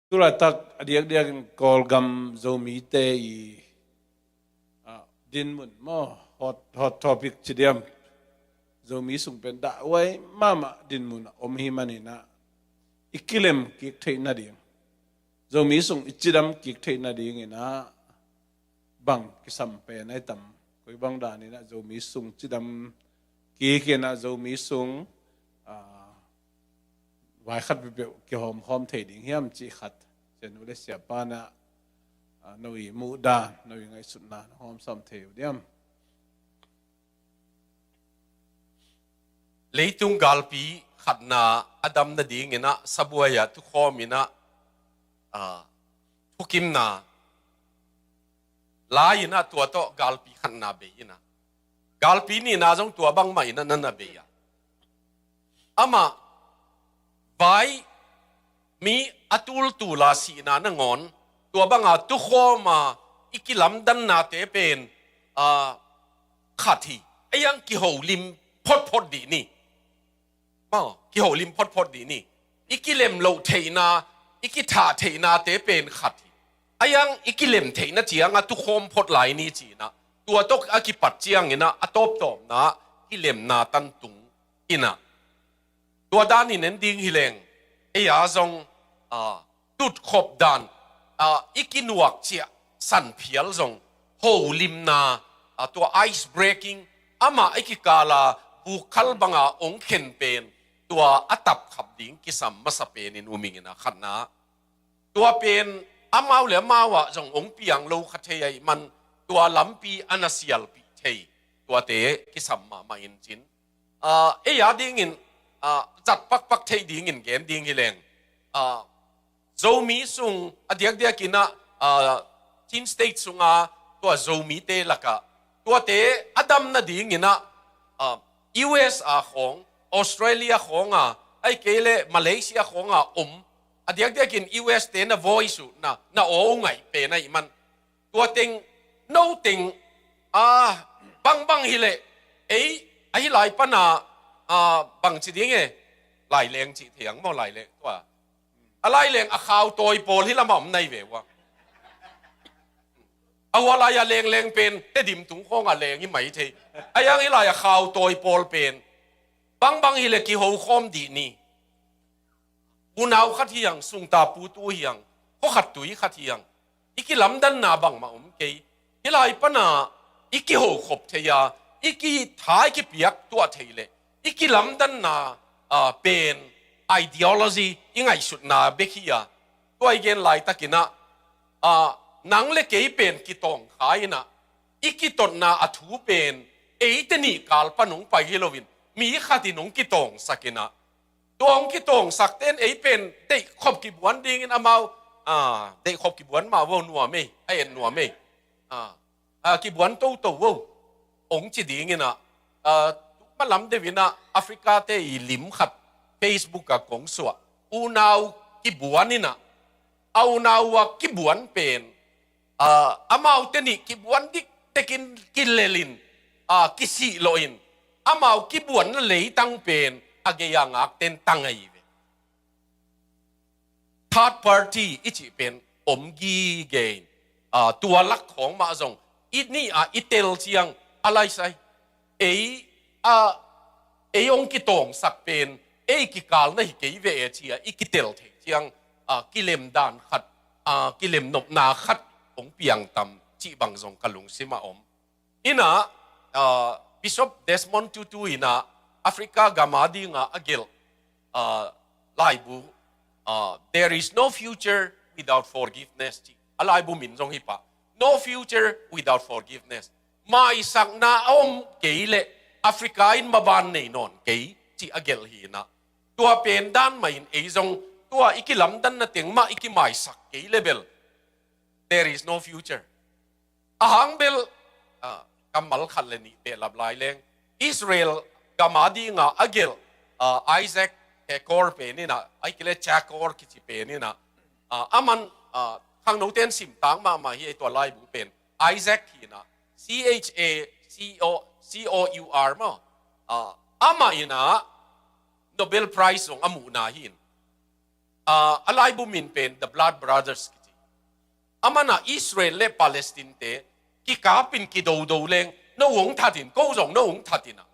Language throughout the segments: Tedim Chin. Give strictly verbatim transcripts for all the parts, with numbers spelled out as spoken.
Tulaitak a diakdiakin Kawlgam Zomite i, ah, dinmun maw, hot, hot topic ci diam. Zomi sung pen dahhuai mahmah dinmun a om hi maninah i kilem kik theih nading, Zomi sung i cidam kik theih nadinginah bang kisam pen ai tam? Koi bang daninah Zomi sung cidam kikinah Zomi sung, ah, vai khat peuhpeuh kihawmkhawm thei ding hiam cih khat, Sia Nu le Sia Pa na, ah, no i muhdan, no i ngaihsutna na hawmsam thei uh diam? Leitung galpi khatna a dam nadinginah sabuai-ah thukhawminah, ah, thukimna lai-inah tua tawh galpi khatna bei inah, galpi nihna zong tua bangmah inah na na bei a, amah vai mi a tultula sihna nangawn tua banga tukhawma i kilamdannate pen, ah, khat hi. A iang kiholim photphot dih ni. Maw, kiholim photphot dih ni. I kilem loh theihna, i kithah theihnate pen khat hi. A iang i kilem theihna cianga tukhawm phot lai ni cinah tua tawh a kipat cianginah a tawptawpna kilemna tantung inah tua danin en ding hileng, ei a zong, ah, tutkhop dan, ah, i kinuak ciah sanphial zong holimna, ah, tua ice breaking, amah i kikala bukhal banga ong khen pen tua a tapkhap ding kisam masa penin umingin a khatna. Tua pen amau le amau ah zong ong piang lo kha thei aih man tua lampi a na sialpih thei tuate kisam mahmah in cin. Ah, ei a dingin, ah, zat pakpak theih dingin gen ding hileng, ah, Zomi sung a diakdiakinah, ah, Chin State sunga tua Zomite lakah tuate a dam nadinginah, ah, U S a khawng, Australia khawnga, ahih kei leh Malaysia khawnga om a diakdiakin U S te na voice uh na, na aw uh ngaih pen aih man tua teng, no teng, ah, bangbang hileh ei ahi lai pana, ah, bangci ding e, laileng cih thei ang maw, laileng tua a laileng a khau tawi pawl hi lamah om nai ve ua. A hua lai a lengleng pen Tedim tung khawngah leng hi mai thei. A iang hi lai a khau tawi pawl pen bangbang hileh kihokhawm dih ni. Unau khat hi ang, sungta putu hi ang, khuakhat tui khat hi ang. I kilamdanna bangmah om kei. Hi lai pana i kihokhop thei a, i kitha i kipiak tuah thei leh i kilamdanna, ah, pen ideology i ngaihsutna bek hi a. Tua i gen laitakinah, ah, nang le kei pen kitawng kha inah i kitotna a thu pen eite nih kal pan hong pai hi loin mi khatin hong kitawngsak inah tua hong kitawngsakte in ei pen deihkhop kibuan dingin amau, ah, deihkhop kibuan mah vo nuam ei, a et nuam ei. Ah, ah, kibuan toto vo hong ci dinginah, ah, malam deuhinah Africa te i lim khat Facebook ah kong suah. Unau kibuan inah, a unau a kibuan pen, ah, amaute nih kibuan diktekin kilelin, ah, kisih loin amau kibuanna leitang pen a gei a ngakten tang ahi ve. Third party i cih pen om gige in, ah, tua lak khawng mah zong i nih ah i tel ciang a laisai. Ei, ah, ei hong kitawngsak pen ei kikal na hi kei ve e ci-a i kitel thei ciang, ah, kilemdan khat, ah, kilemnopna khat hong piang tam cih bang zong ka lungsim ah om. Inah, ah, Bishop Desmond Tutu inah Africa gam a dinga a gelh, ah, laibu, ah, There is no future without forgiveness ci. A laibu min zong hi pah. No future without forgiveness. Maisakna a om kei leh Africa in maban nei nawn kei ci a gelh hi inah. Tua pen dan mah in ei zong tua i kilamdanna teng mah i kimaisak kei leh bel there is no future. A hang bel, ah, kammal khat le nih behlap lai leng Israel gam a dinga a gelh, ah, Isaac Hekor pen inah, ahih kei leh Chakor kici pen inah, ah, aman, ah, khangnote in simtak mahmah hi ei tua laibu pen. Isaac hi inah, C H A C O, C O U R maw. Ah, amah inah Nobel Prize zong a muhna hi in. a, a laibu min pen The Blood Brothers kici. Aman a Israel le Palestine te kikapin kidodo leng no hong thatin, ko zong no hong thatin a.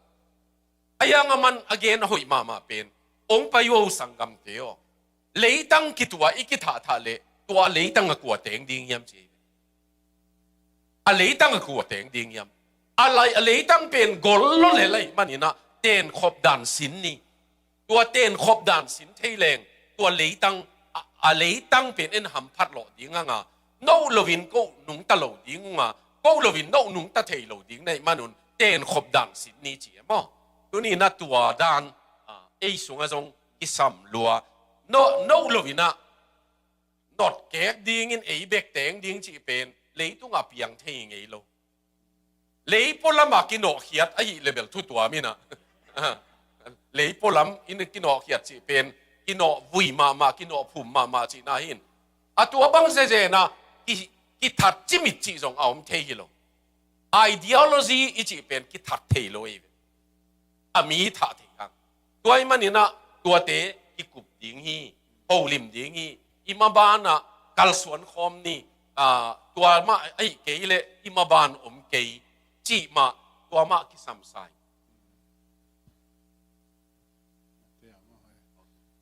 A hiang aman a gen a hoih mahmah pen, hong pai uh o sanggamte aw. Leitang kitua i kithahthat leh tua leitang a kua teng ding hiam ci. A leitang a kua teng ding hiam. A, lai, a leitang pen gol lo le lai maninah tenkhop dan sin ni. Tua tenkhop dan sin thei leng tua leitang, a, a leitang pen en hamphat lawh ding anga, no loin ko nungta lo ding unga, ko loin no nungta thei lo ding nei manun tenkhop dan sin ni ci e maw. Tuninah tua dan, a, ei sungah zong kisam lua. No, no loinah notkek dingin ei bek teng ding cih pen leitungah piang thei ngei lo. Leipualamah kinawhkhiat ahi lebel thutuam inah. Leipualam in kinawhkhiat cih pen kinawh vui mahmah, kinawh phum mahmah cihna hin. A tua bang zezenah ki, kithat cimit cih zong a om thei hi lo. Ideology i cih pen kithat thei lo ei ve. A mi thah thei hang. Tua i maninah tuate kikup ding hi, holim ding hi, i mabanah kalsuan khawm ni, a, tua mah ahi kei le i maban om kei cih mah tua mah kisamsai.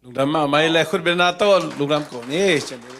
Lungdam mahmah i le khutbetna tawh lungdam ko ni.